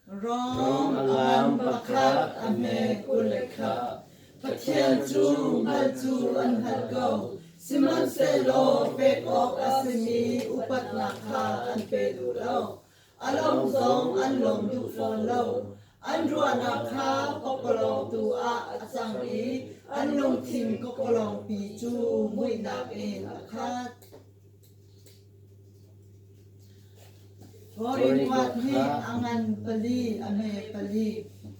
Rom a ngan pakhat, a hme 21. Pathian cu hngalh cu an hngalh ko, sihmanhsehlaw pek awk a simi upatnak kha an pe duh lo. A lawm zong an lawm duh fawn lo. An ruahnak kha pakpalawng tu ah a cang i an lungthin kawkawlawngpi cu muihnak in a khat. Rawlkuat nih a ngan pali a hme pali.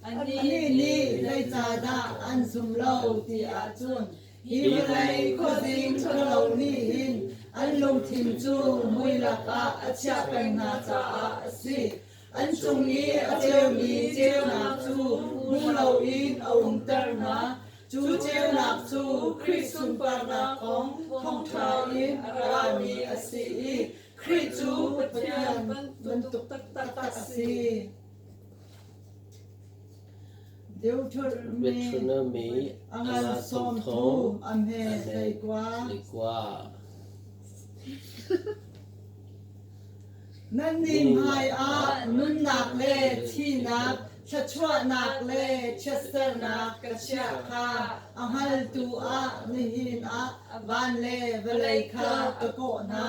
Annih nih zeicahdah an zum lo ti ahcun hi vawlei khuazing ṭhalo nih hin an lungthin cu mui lakah a chiah peng hna caah a si. An cung i a ceumi ceunak cu hmu loin a umter hna. Cu ceunak cu Khrih sunparnak kong thawngṭha in a rami a si i Khrih cu Pathian bantuk taktak a si. Deuteronomy a ngan 30 a hme 19. Nannih hmaiah nunnak le thihnak, thluachuahnak le chiatsernak ka chiah kha a hngaltu ah nihin ah van le vawlei kha ka kawh hna.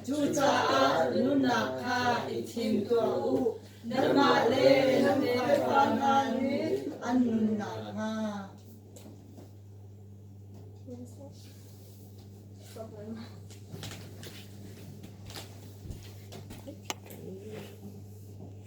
Cucaah nunnak kha i thim tuah u, nanmah le nan tefa hna nih an nun nakhnga.